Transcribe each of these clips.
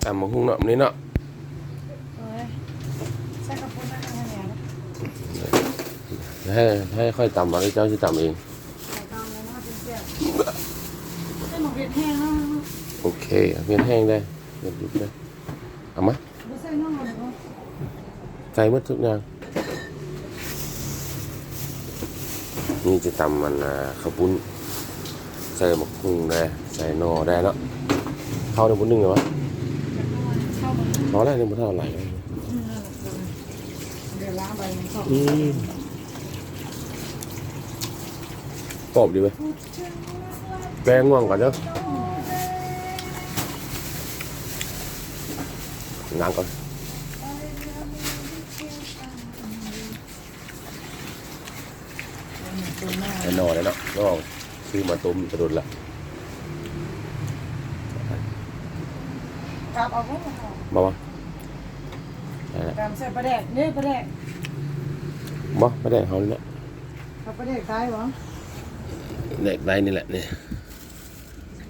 ຕຳບັກຫຸ່ງເນາະ ມື້ນີ້ເນາະ. ໂອ້ຍ ໃສ່ເຂົ້າປຸ້ນແລ້ວກໍຫຍັງແດ່ເນາະ. ໃຫ້ ໃຫ້ຂ້ອຍຕຳບໍ່ ຫຼືເຈົ້າຊິຕຳເອງ? ຂ້ອຍຕຳແລ້ວເນາະ ຈັ່ງແຊບ. ໃສ່ໝາກເຜັດແຫ້ງເນາະ. ໂອເຄ ເຜັດແຫ້ງໄດ້ ເຜັດດິບໄດ້. ເອົາມາ ບໍ່ໃສ່ນ້ຳມັນບໍ່? ໃສ່ໝົດທຸກຢ່າງ. ນີ້ຈະຕຳອັນ ອ່າ ເຂົ້າປຸ້ນ ໃສ່ໝາກຫຸ່ງໄດ້ ໃສ່ໜໍ່ໄດ້ເນາະ. ເຂົ້າໄດ້ບໍ່ໜຶ່ງແລ້ວວະ? ເຂົ້າບໍ່? ພໍແລ້ວ ຍັງບໍ່ເທົ່າຫຼາຍ. ອືມ ດຽວລ້າງໃບມັນກ່ອນ. ອືມ ກອບດີເວີຍ. ແປງງ່ວງກ່ອນເດີ ລ້າງກ່ອນ. ແນ່ນອນເນາະ ນ້ອງຊື້ມາຕົ້ມແຕ່ດົນລະ. ກັບເອົາບໍ່? ບໍ່ ບໍ່ ນັ້ນແຫຼະ ຕຳໃສ່ປາແດກເດ້ ປາແດກ. ບໍ່ ປາແດກເຮົານີ້ແຫຼະ. ເອົາປາແດກໃຕ້ບໍ່? ແດກໃຕ້ນີ້ແຫຼະ ນີ້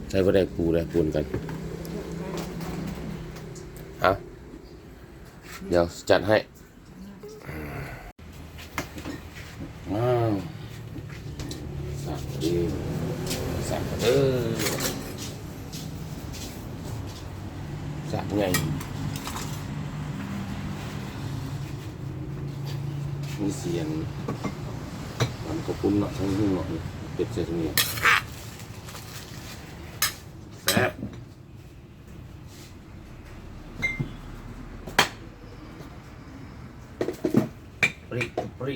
ໃສ່ປາແດກປູແລ້ວ ປົນກັນ. ເອົາ ດຽວຈັດໃຫ້. ວ້າວ ສັກເດີ ສັກເດີ ສັກໃຫຍ່. ມີສຽງ ຕຳເຂົ້າປຸ້ນເນາະ ທັງຫຸ່ງເນາະ ເປັດໃສ່ຕົງນີ້ ແຊບ. ປຣິ ປຣິ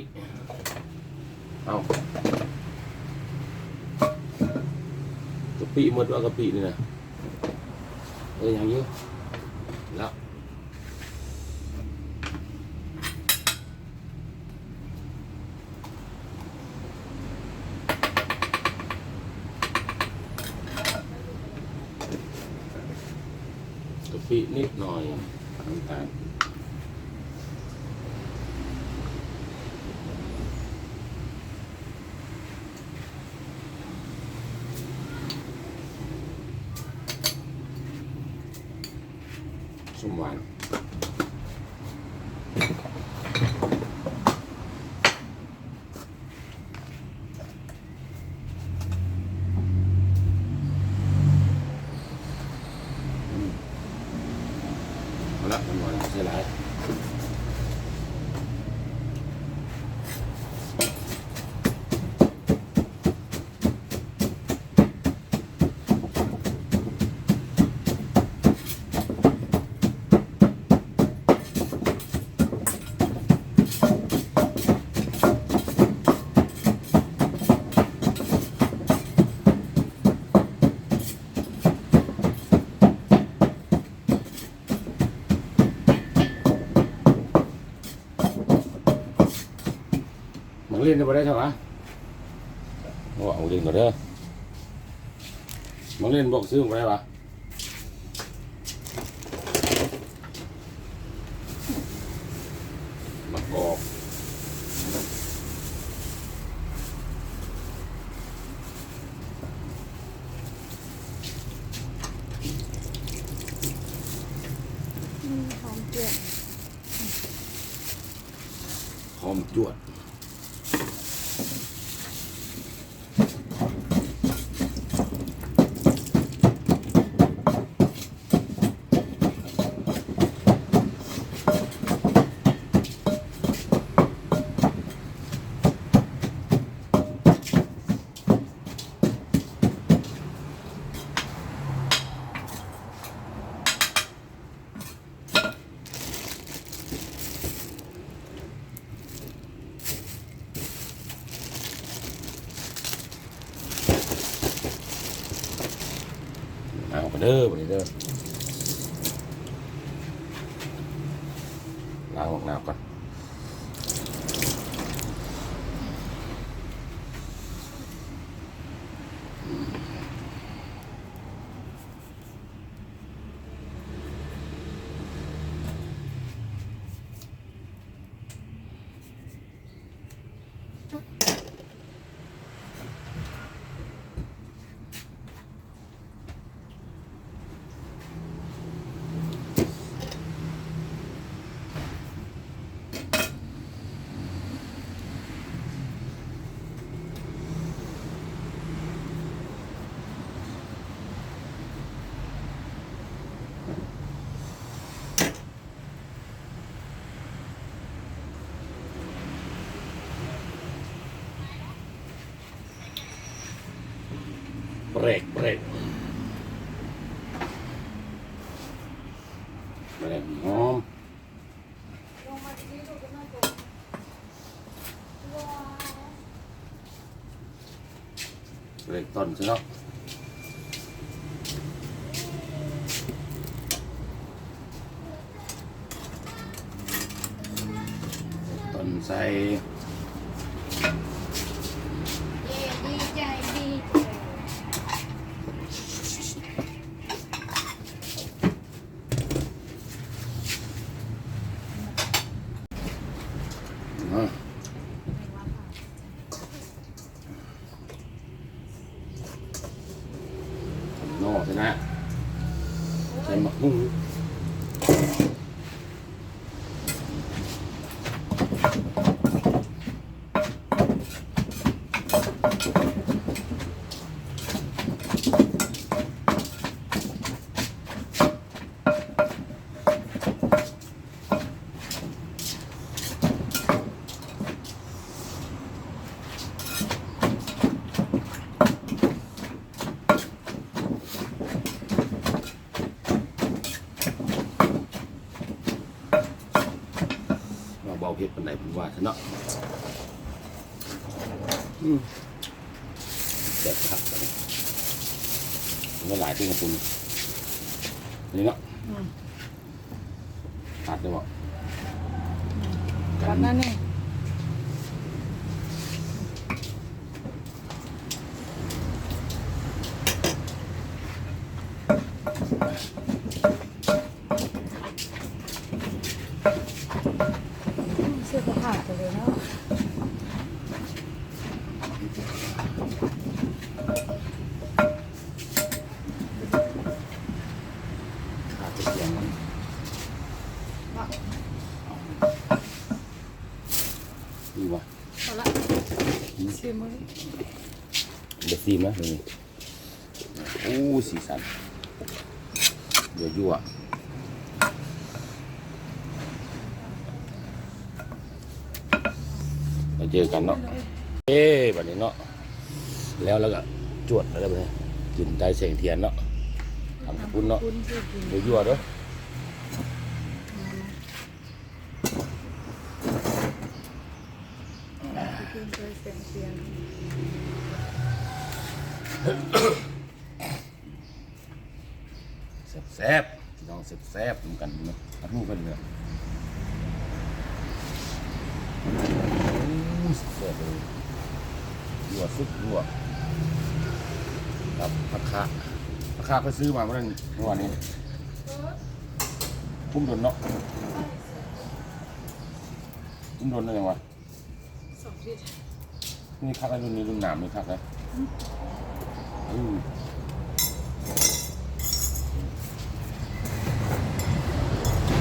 ເອົາ ກະປິໝົດວ່າ ກະປິນີ້ນະ. ເອີ ຍັງຢູ່ລະ. ກະປິນິດໜ້ອຍ ນ້ຳຕານ ສົ້ມຫວານ. ເອົາລະ ນ້ຳມັນໃສ່ຫຼາຍ. ມັກຫຼິ້ນບໍ່ໄດ້ຊະຫວາ? ໂອ້ ມັກຫຼິ້ນກໍເດີ ມັກຫຼິ້ນບອກຊື້ບໍ່ໄດ້ຫວາ? ໝາກກອກ ອືມ ຫອມຈວດ ຫອມຈວດ. ເອົາໄປເດີ ບາດນີ້ເດີ ລ້າງໝາກນາວກ່ອນ. ເ ປກ ແປກ ແປກຫອມ ແປກຕ່ອນຊະເນາະ. ຕອນໃສ່ ເຢ້ ດີໃຈ ດີໃຈ. ໜໍ່ຊະນະ ໃສ່ໝາກຫຸ່ງ ວ່າບໍ່ເຜັດປານໃດ ເພິ່ນວ່າຊັ້ນເນາະ. ອືມ ແຊບຄັກ ບາດນີ້ ເອົາຫຼາຍເຕີບ ຂອບຄຸນ ນີ້ເນາະ. ອືມ ຕັດໄດ້ບໍ່? ອືມ ຕັດນັ້ນນີ້. ເສື້ອຜ້າຂາດໄປເລີຍເນາະ. ຂາດໄປສຽງມັນ ເນາະ ນີ້ຫວາ? ພໍລະ ອືມ ຊີມເບິ່ງ ໄດ້ຊີມແລ້ວນີ້. ໂອ້ ສີສັນ ຍົວໆ ມາເຈີກັນເນາະ. ເອ້ ບາດນີ້ເນາະ ແລ້ວ ແລ້ວກະຈວດເລີຍບາດນີ້ ກິນໃຕ້ແສງທຽນເນາະ ຕຳເຂົ້າປຸ້ນເນາະ. ຕຳເຂົ້າປຸ້ນ ຍົວໆ ເດີ. ແຊບໆ ພີ່ນ້ອງ ແຊບໆ ນຳກັນເນາະ. ອາ ຮູ້ກັນເລີຍ ໂອ້ ແຊບເລີຍ ຍົວສຸດຍົວ ກັບຜັກຄາ ຜັກຄາຂ້ອຍຊື້ມາມື້ນັ້ນ ມື້ວານນີ້ ຄຸ້ມດົນເນາະ ຄຸ້ມດົນແລ້ວຫຍັງວະ. ສອງທິດ ນີ້ຄັກແລ້ວ ລຸ້ນນີ້ລຸ້ນໜາມນີ້ຄັກແລ້ວ. ອືມ ອືມ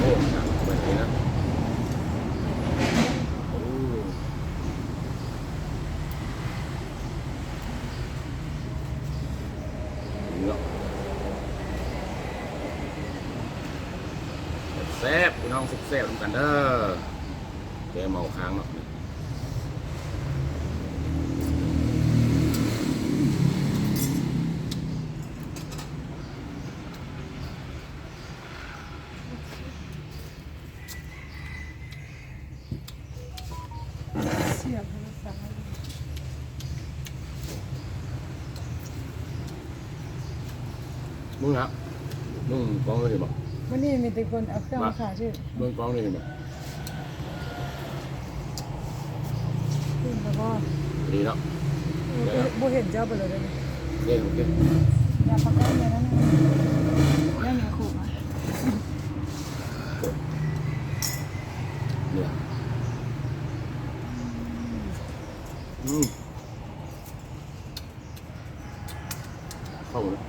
ໂອ້ ໜາມເຂົ້າໄປເລີຍນະ. ໂອ້ ເນາະ ແຊບໆ ພີ່ນ້ອງ ແຊບໆ ນຳກັນເດີ. ແກເມົາຄ້າງເນາະ. ມຶງນະ ມຶງກ້ອງນີ້ບໍ່? ມື້ນີ້ມີແຕ່ຄົນເອົາເຄື່ອງມາຂາຍຊື່. ເບິ່ງກ້ອງນີ້ເຫັນບໍ່? ເຫັນແລ້ວບໍ່? ດີເນາະ. ເອີ ບໍ່ເຫັນເຈົ້າໄປເລີຍເດ້. ໂອເຄ ໂອເຄ. ຢ່າປາກໃກ້ແມ່ນະ. ແມ່ນະ ໂຄກະ ເໜືອ ອືມ. ເຂົ້າເລີຍ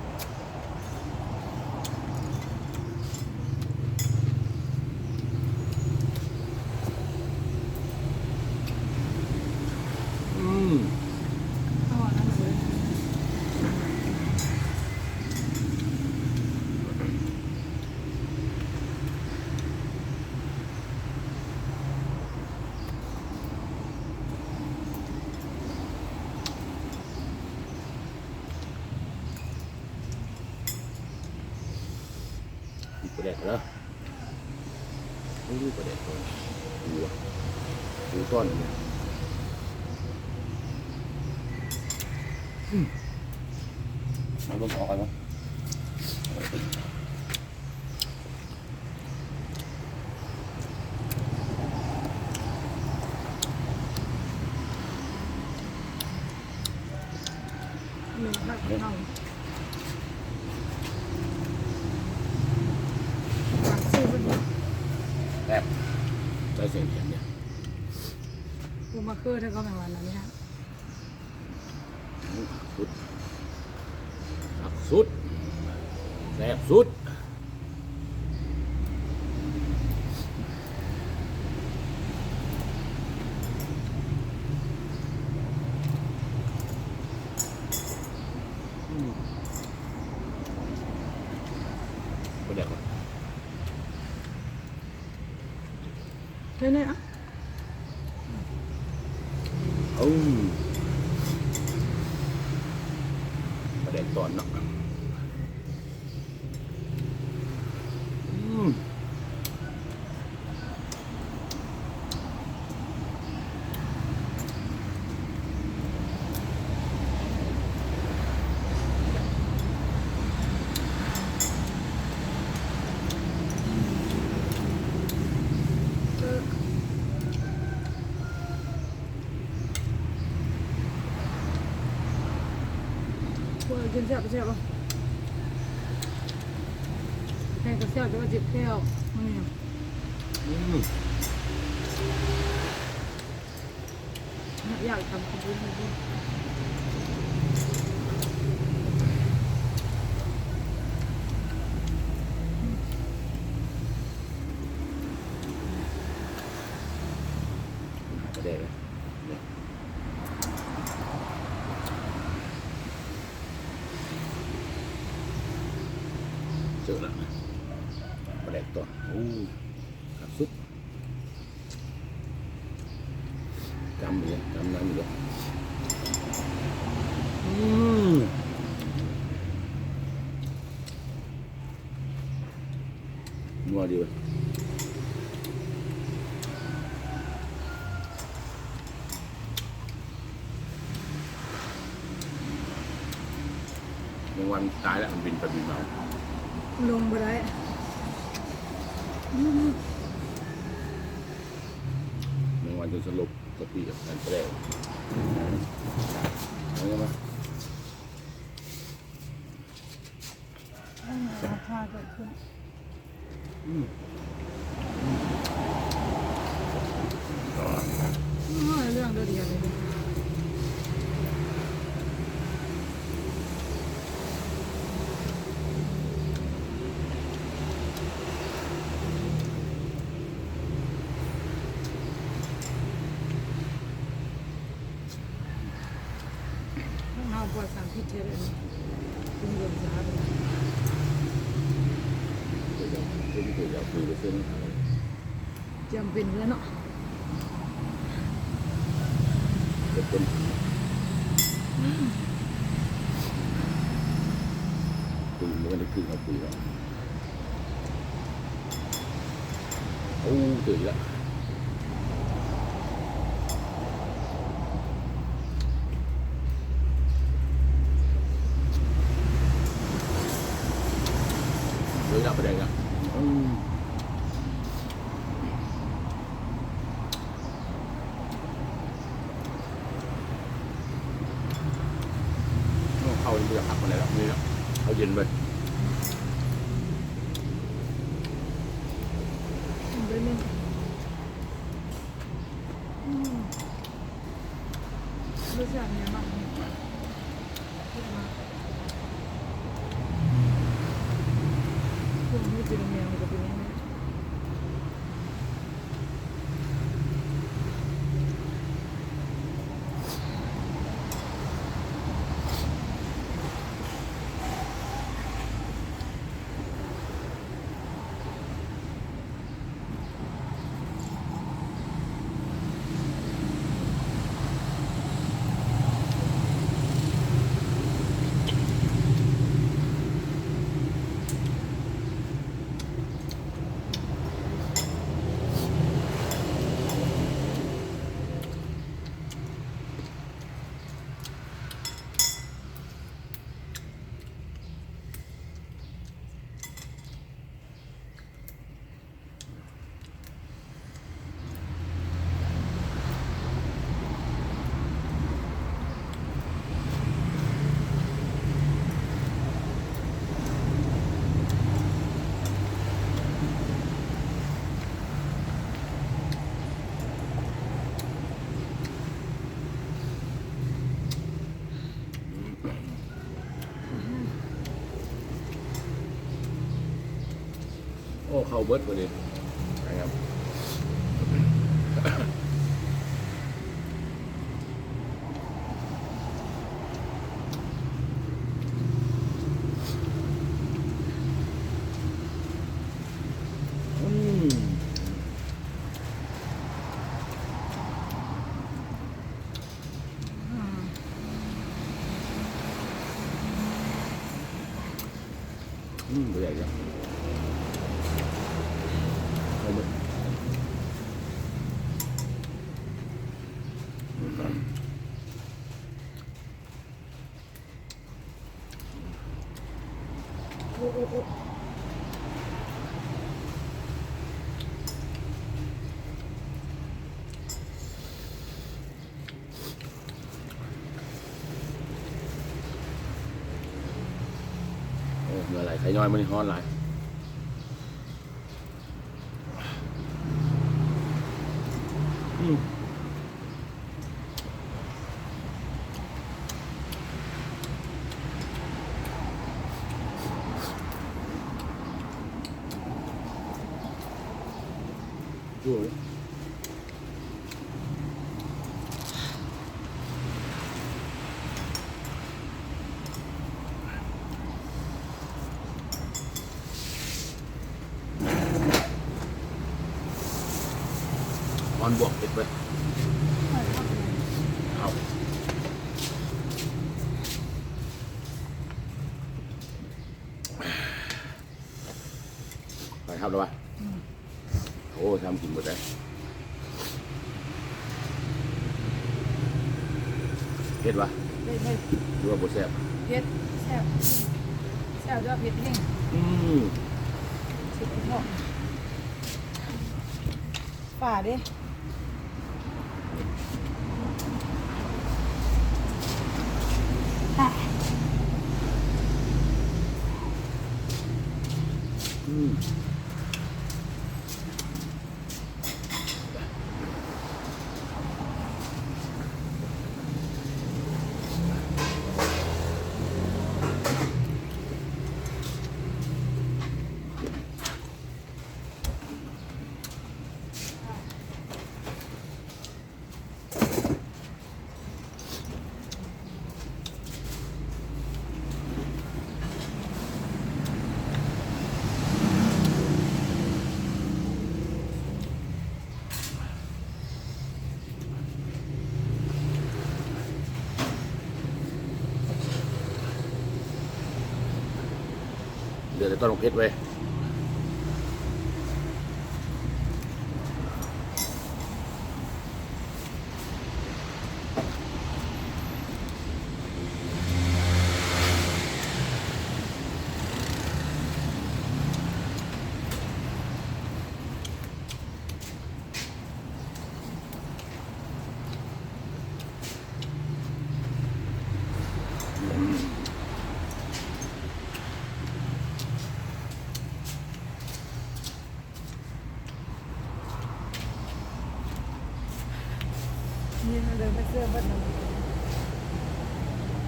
ອືມ ເຂົ້າອັນນັ້ນເລີຍ. ປາແດກເດີ ໂອ້ ປາແດກເດີ ໂອ້ ຕອນນີ້ ອືມ ມາເບິ່ງເຂົ້າກັນເນາະ. ໜຶ່ງຜັກເນົາ ແຊບ ໃສ່ເສັ້ນເຂົ້າເນຍ ບໍ່ມາຄືເທື່ອ ກໍແມ່ນວ່ານັ້ນແຫຼະ. ສຸດ ຄັກສຸດ ແຊບສຸດ ອືມ ປາແດກ ແຄ່ນີ້ອະ ເອົາ ປາແດກຕອນເນາະ ອືມ. ໂອ້ຍ ກິນແຊບບໍ່ແຊບບໍ່ ແພງກໍແຊບ ແຕ່ວ່າເຈັບແຂ້ວ ອືມ ອືມ. ຢາກທຳຂອບຄຸນ ປາແດກ ເຈີລະ ປາແດກຕອນ ໂອ້ ຄັກສຸດ. ກຳອີກແລ້ວ ກຳນ້ຳອີກແລ້ວ ອືມ ນົວດີເວີຍ. ແມງວັນຕາຍແລ້ວ ມັນບິນໄປບິນມາ ລົງບໍ່ໄດ້ ອືມ ແມງວັນຈົນສະຫຼົບ ສະຕິ ແອນແປ ເອົາມາ ອືມ ອືມ ໂອ້ຍ ເລື່ອງດຽວເດ ຂອງເຮົາປອດສານພິດແທ້ເດ ກິນເຢັນຊາ ຈຳເປັນແລ້ວເນາະ ອືມ ປຸຍບໍ່ໄດ້ຄືເຮົາປຸຍເນາະ. ໂອ້ ເຈີອີກແລ້ວ ເຈີອີກແລ້ວ ປາແດກອີກແລ້ວ ອືມ. ເຂົ້ານີ້ບໍ່ຢາກຄັກປານໃດດອກ ນີ້ເນາະ ເຂົ້າເຢັນເວີຍ ອືມ ລົດຊາດແນວມັນ ເປັນມາ ພວກນີ້ເປັນແນວມັນກໍເປັນແນວນີ້. ໂອ້ ໂອ້ ເຂົ້າເບິດພໍດີ. ອືມ. ອືມ ບໍ່ຢາກ ຢາກ ເອົາເບິ່ງ. ໂອ້ ເຫື່ອໄຫຼ ໄຂ້ນ້ອຍມື້ນີ້ຮ້ອນຫຼາຍ. ອືມ. ອ່ອນບວກເຜັດເວີຍ. ເອົາ ໄປຮັບແລ້ວວະ. ອືມ. ໂອ້ ທຳກິນເບິດໄດ໋. ເຜັດວະ? ເຜັດ ເຜັດ ຫຼືວ່າບໍ່ແຊບ? ເຜັດ ແຊບ ແຊບ ແຕ່ວ່າເຜັດແຮງ. ອືມ ສຸດຍອດ. ຝາເດ້. ອືມ. ເຫຼືອແຕ່ຕອນບັກເຜັດເວີຍ. ນີ້ເດີມາເຊີເບິດນະ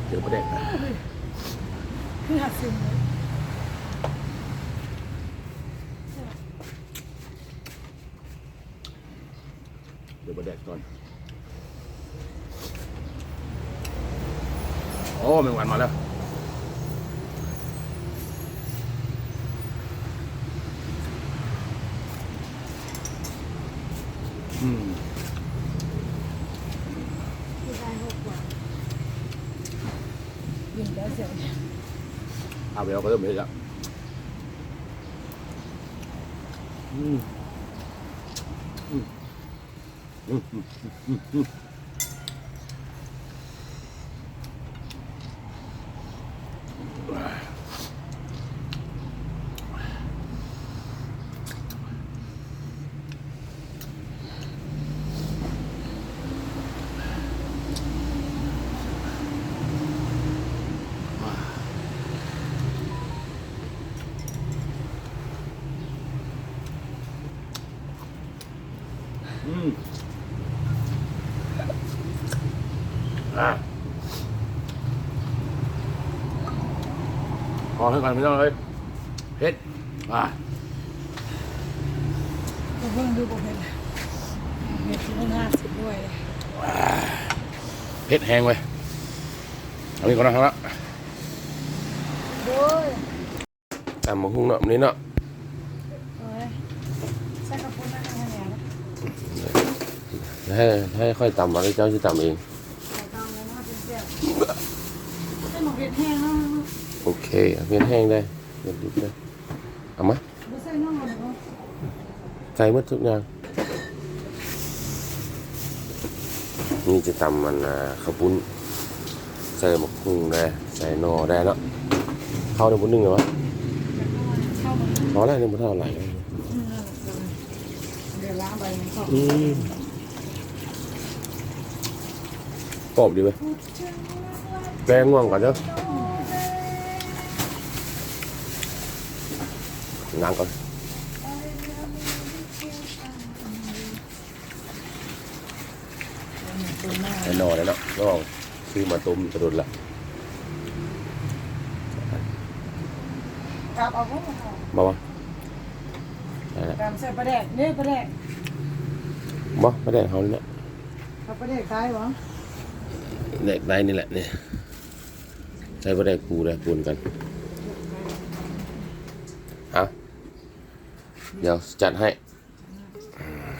ເຈີປາແດກ ໜ້າຊຶມເລີຍ. ເດີປາແດກກ່ອນ. ໂອ້ ແມງວັນມາແລ້ວ. ອືມ ກິນແລ້ວເສຍ ອາແວວກໍເລີ່ມເຮັດແລ້ວ. ອືມ ອືມ. ອືມ ອ່າ ພໍໃຫ້ກັນພີ່ນ້ອງເອີຍ ເຜັດ ອ່າ. ເບິ່ງດູບໍ່ເຜັດ ເຜັດຢູ່ໜ້າຊິດດ້ວຍ ເຜັດແຮງເວີຍ ເອົານີ້ກ່ອນນະ ເອົາລະ ໂດຍ ຕຳບັກຫຸ່ງເນາະ ມື້ນີ້ເນາະ ໂອ້ຍ ໃສ່ກະປຸ້ນແລ້ວກໍແໜງ ໃຫ້ ໃຫ້ຂ້ອຍຕຳ ຫຼືເຈົ້າຊິຕຳເອງ? ໃສ່ຕຳເລີຍເນາະ ເປັນແຊບ ໃສ່ໝາກເຜັດແຮງເນາະ ໂອເຄ ເຜັດແຮງເດີ ເຜັດດິບເດີ ເອົາມາ ບໍ່ໃສ່ນ້ຳມັນບໍ່? ໃສ່ໝົດທຸກຢ່າງ ນີ້ຈະຕຳອັນ ອ່າ ເຂົ້າປຸ້ນ ໃສ່ໝາກຫຸ່ງແດ່ ໃສ່ໜໍ່ແດ່ເນາະ ເຂົ້ານີ້ບໍ່ໜຶ້ງເລີຍຫວາ? ພໍແລ້ວ ນີ້ບໍ່ເທົ່າຫຼາຍ ອືມ ດຽວລ້າງໃບມັນກ່ອນ ອືມ ກອບດີເວີຍ ແປງງ່ວງກ່ອນເດີ ລ້າງກ່ອນ ໄດ້ໜໍ່ແລ້ວເນາະ ນ້ອງຊື້ມາຕົ້ມແຕ່ດົນລະ ກັບເອົາບໍ່? ບໍ່ ບໍ່ ໄດ້ລະ ກຳໃສ່ປາແດກເດ້ ປາແດກ ບໍ່ ປາແດກເຮົານີ້ແຫຼະ ເອົາປາແດກໃຕ້ບໍ່? ແດກໃຕ້ນີ້ແຫຼະ ນີ້ ໃສ່ປາແດກປູແດ່ ປົນກັນ ເອົາ ດຽວຈັດໃຫ້